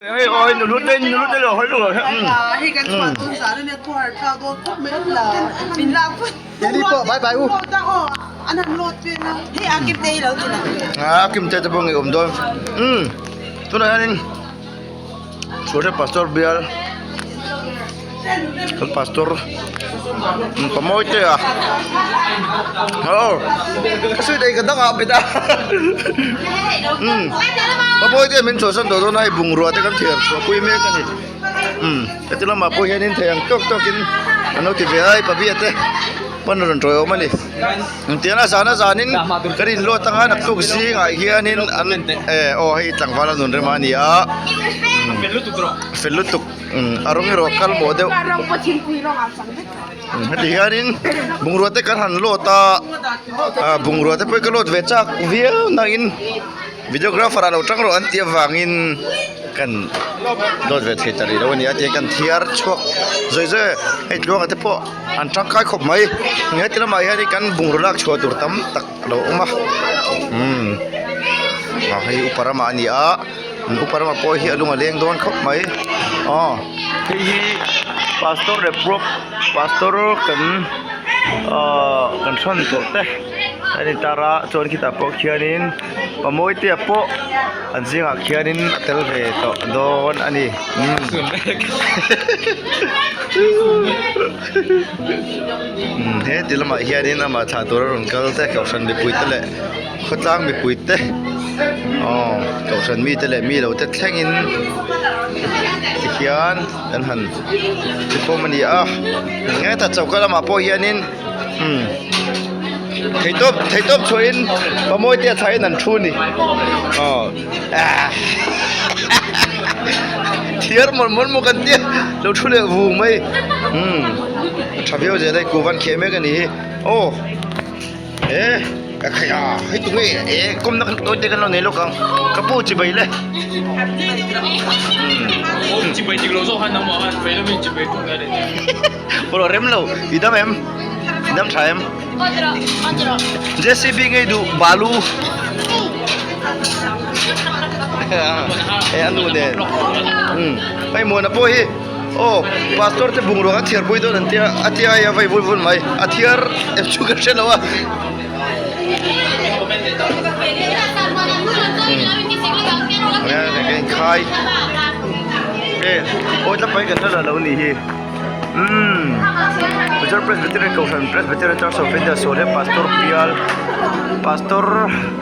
Hei awi nu lut te nu lut te lo hawi lu Hei kan chhuah dawn zan ania khuar thlak dawn khawp mai a min lak vat. Keini pawh bye bye u. An han load vel a. Hei a kim te hi lo ti la. A kim te te pawh ngei awm dawn. Umm tunah hianin Suhre pastor bial kan pastor pa mawi te a aw ka sawi daih ka dang ah bet a umm pa mawi te min chhuahsan tawh dawn a hei bungrua te kan thiar chhuah pui mek a ni umm heti lamah pawh hianin thei ang tawk tawkin an lo ti ve a hei pavia te pawn a rawn tawiawm a ni. Engtiang a zan a zanin kan inlawt anga naktuk zingah hianin an eh aw hei tlangval a nun rem a ni a fel lutuk a rawng erawh kal mawh deuh heti hianin bungrua te kan han lawt a ah bungrua te pawh hi ka lawt ve chak viau nangin videographer ah lo tang rawh an tih avangin kan lawt ve thei ta rih lo a ni a tihian kan thiar chhuak zawi zawi a hei tluanga te pawh. An tangkai khawp mai heti lamah hian kan bungraw lak chhuah tur tam tak a lo awm a umm ah hei upa ramah a ni a upa ramah pawh hi a lung a leng dawn khawp mai aw hei hi pastor leh prop pastor kan ahh kan hrawn tawh te a ni tar a chuan khitah pawh khianin pamawite pawh an zingah khianin a tel ve tawh dawn a ni umm he ti lamah hianin amah thlah tura rawn kal te kohhran mipui te leh khawtlang mipui te aw kohhran mite leh mi lo te thlengin tikhian an han ti khawm a ni a hetah choka lamah pawh hianin umm theihtawp theihtawp chhuahin pamawi te a thlahin an thu a ni aw ah thiar mawlh mawlh maw kan tia lo thu leh vung mai umm a tha viau zel a hei kuvan kheh mek a ni hi aw e ka khai a hei tunge e kawmna kan tawi te kan lo nei lawk ang ka pu chibai le Chibai dik lo zawk khan nangmah khan vei lovin chibai tum ngai leh nia. Pawh rem lo i dam em i dam tha em JCB ngei duh balu e a nu nen um hei muana pawh hi aw pastor te bungrua a thiar pui dawn an tia a tia hei a vei vul vul mai a thiar em chu ka hre lo a um khai e awi tlangpai kan la lo nih hi. Umm Mizoram Presbyterian Kohhran Presbyterian Church of India sawn hian Pastor Bial Pastor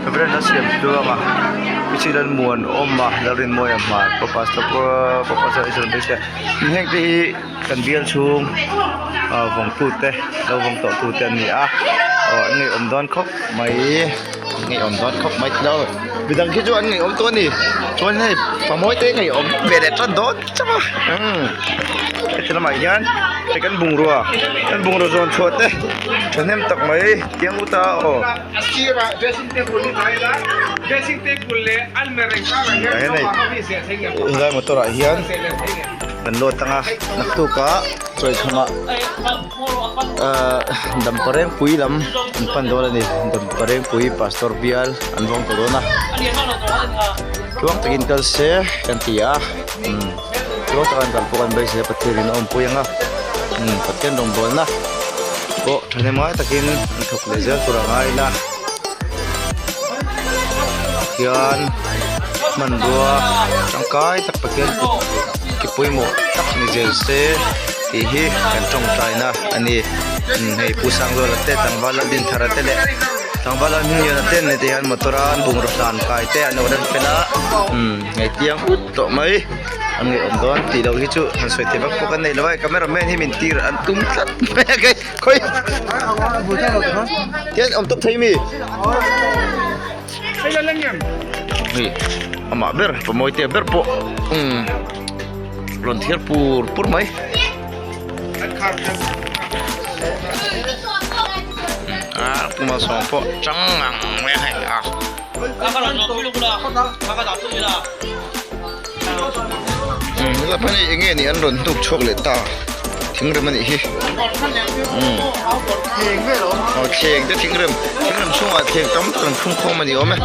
Reverend a siam tluang a Michilan Muanawma Lalrinmawia hmar pawh Pastor pawh Pastor Israel Beisia heng te hi kan bial chhung ah vawngtu te lo vawng tawh tu te an ni a aw an ngaihawm dawn khawp mai an ngaihawm dawn khawp mai tilo midang khi chu an ngaihawm tawh a ni chuan hei pamawi te ngaihawm ve leh tan dawn chauh a umm heti lamah hian hei kan bungrua kan bungrua zawn chhuah te thahnem tak mai tiang ut a aw helai motor ah hian kan load ang a naktuk ah chawi khamah ahh damparengpui lam an pan dawn a ni damparengpui pastor bial an vawng ta dawn a tluang takin kal se kan ti a. Umm tluang taka an kal pawh kan beisei a Pathian in a awmpui ang a umm Pathian rawngbawlna pawh thahnem ngai takin an thawk leh zel tur a ngai ila hian hmanrua tangkai tak Pathian kut ki pawimawh tak ni zel se tih hi kan tawngtaina a ni umm hei Pu Sangluala te tlangval Laldinthara te leh. Tlangval an hming a ten leh tih hian motor a an bungraw hlan kai te an lo rem fel a umm ngei tiang ut tawh mai an ngeiawm dawn tih loh hi chu han sawi thei vak pawh kan nei lo a hei camera man hi min tir an tum tlat mai a kei khawi tian awm tawp thei mi hei amah ber pamawi te ber pawh umm rawn thiar pur pur mai. A puma sawm pawh chang ngang mai a hei a. Umm helai phei hi enge ni an rawn hnuk chhuak leh ta thingrem a nih hi umm aw thleng te thingrem thingrem chhungah thleng tam tak an phung khawm a ni awm e.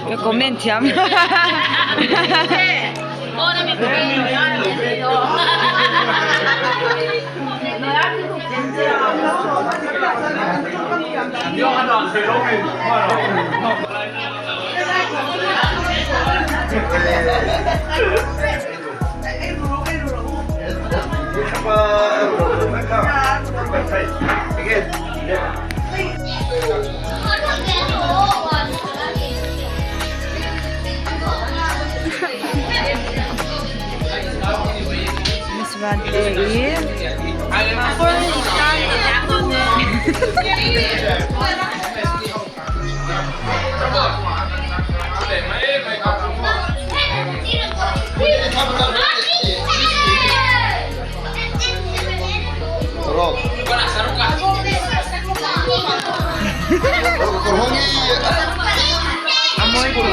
Ka comment thiam Miss Van te hi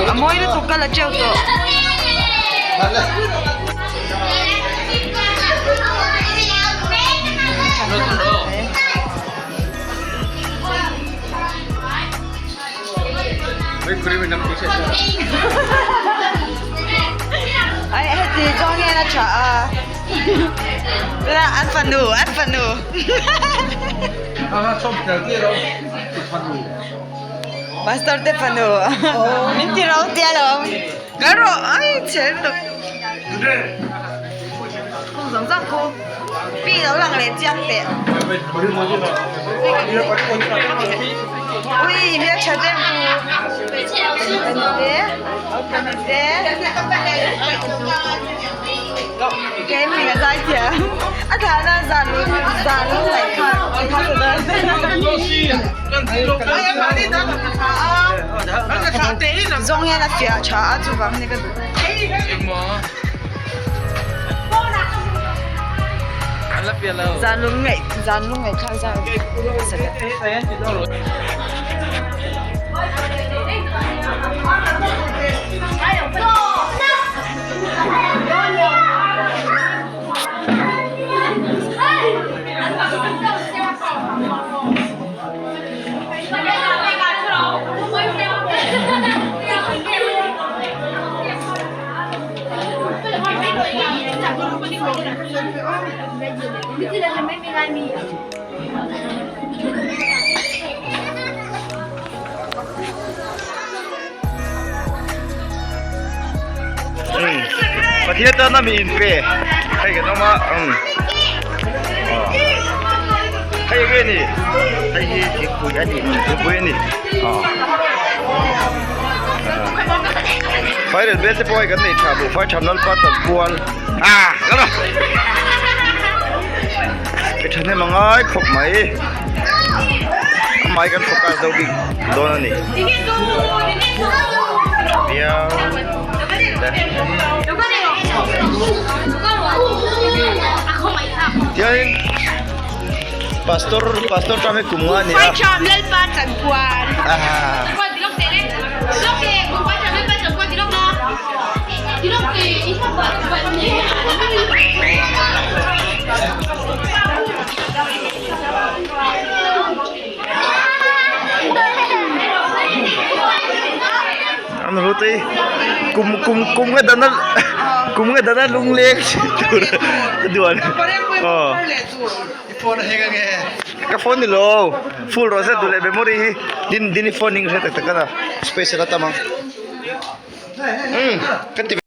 A mawi lutuk ka la teuh tawh. Ai heti zawng hian a tha a la an fanu an fanu pastor te fanu min ti ro tia lo ka rawh ai chhe lutuk kung zawng zawng khu pi lo lang leh chiang teh ui hmeltha em te ke mi a zai thiam a thah na zan zan ngaih kha zawng hian a fiah tha a chuvang ni ka duh. Zan lung ngaih zan lung ngaih thlak zan Pathian tana mi inpe hei kan awm a umm hei enge ni hei hi thingpui a ni thingpui a ni Fairel bel te pawh hei kan nei tha buh fai tham lalpa chan kual ah ka la ke thahnem a ngai khawp mai amah hi kan focus deuh bik dawn a ni viau tiangin pastor pastor tang hi kum nga a ni a. An ru te kum kum kum nga dana kum nga dana lungleng tur duan aw ka phone ni lo full rawh se duh leh memory hi din din i phone ning hre tak tak a na space a la tam ang. Umm ka ti.